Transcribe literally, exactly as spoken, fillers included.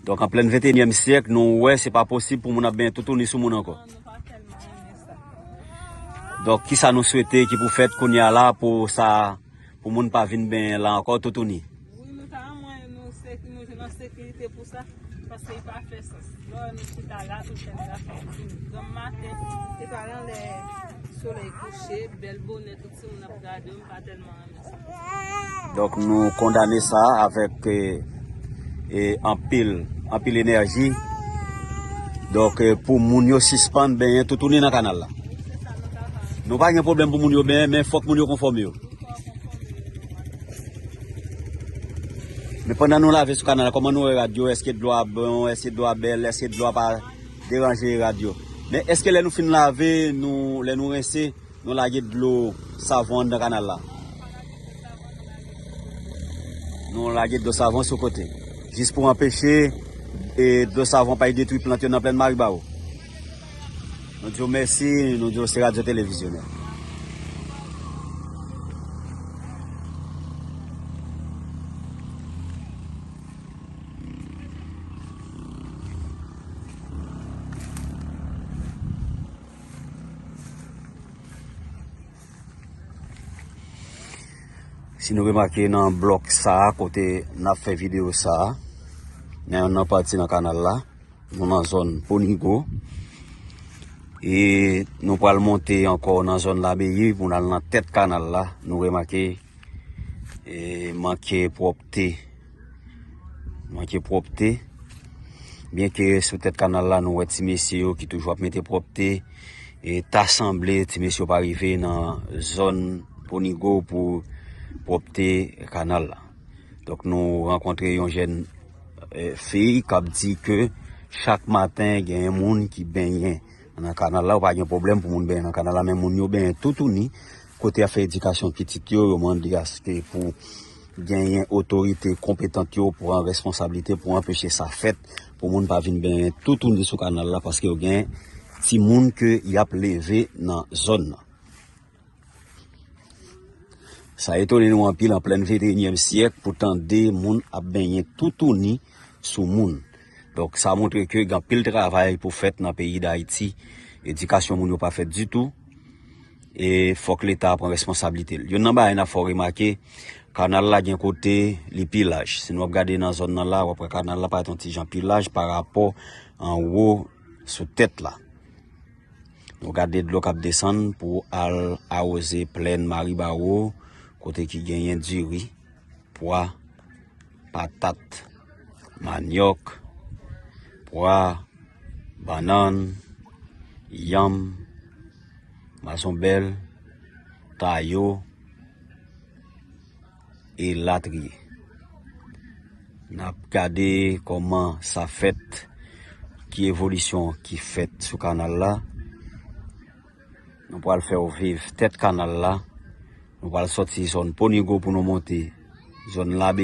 Donk, an plèn venteyinyèm syèk, nou wè se pa posib pou moun ap benyen toutouni sou moun ankò. Donk, kisa nou swete ki pou fèt kounye a la pou sa, pou moun pa vin benyen la ankò toutouni? Wi, nou ta renmen nou seki-, nou jwenn an sekirite pou sa, paske li pa fè sans. Lè nou chita la, tout tèt la fè fini. Granm maten, se pa nan lè solèy kouche, bèl bonè, tout timoun ap gade w, m pa tèlman renmen sa. Donk, nou kondane sa avèk, e, e, anpil, anpil enèji. Donk, e, pou moun yo sispann benyen toutouni nan kanal la. Nou pa gen pwoblèm pou moun yo benyen, men fòk moun yo konfòme yo. Men pandan nou lave sou kanal la, kòman nou wè rad yo? Èske dlo a bon? Èske dlo a bèl? Èske dlo a pa deranje rad yo? Men èske lè nou fin lave, nou, lè nou rense, nou lage dlo savon anndan kanal la? Nou lage dlo savon sou kote. Jis pou anpeche, e, dlo savon pa al detwi plant yo nan plèn Maribawo. Nou di w mèsi, nou di w se Radyo Televizyonè. Si nou remake nan blòk sa a, kote n ap fè videyo sa a, nan yonn nan pati nan kanal la, nou nan zòn Ponigo. E nou pral monte ankò nan zòn Labeyi pou n al nan tèt kanal la. Nou remake, e, manke pwòpte. Manke pwòpte. Byenke sou tèt kanal la, nou wè ti mesye yo ki toujou ap mete pwòpte. E ta sanble ti mesye yo pa rive nan zòn Ponigo pou pwòpte kanal la. Donk, nou rankontre yon jèn, e, fi k ap di ke chak maten, gen moun ki benyen nan kanal la. Ou pa gen pwoblèm pou moun benyen nan kanal la, men moun yo benyen toutouni. Kote y ap fè edikasyon pitit yo, yo mande aske pou genyen otorite konpetant yo pran responsablite pou anpeche sa fèt, pou moun pa vin benyen toutouni sou kanal la, paske yo gen timoun ke y ap leve nan zòn nan. Sa etone nou anpil an plèn venteyinyèm syèk pou tande moun ap benyen toutouni sou moun. Donk, sa montre ke gen anpil travay pou fèt nan peyi Dayiti. Edikasyon moun yo pa fèt ditou. E fòk Leta pran responsablite l. Youn nan bagay n ap fè w remake, kanal la gen kote li pi laj. Si nou ap gade nan zòn nan la, w ap wè kanal la parèt yon ti jan pi laj pa rapò anwo sou tèt la. Nou gade dlo k ap desann pou al awoze plèn Maribawo, kote ki genyen diri, pwa, patat, manyòk, pwa, bannann, yanm, mazonbèl, tayo, elatriye. N ap gade kòman sa fèt, ki evolisyon ki fèt sou kanal la. Nou pral fè w viv tèt kanal la. Nou pral sòti zòn Ponigo pou nou monte zòn Labeyi.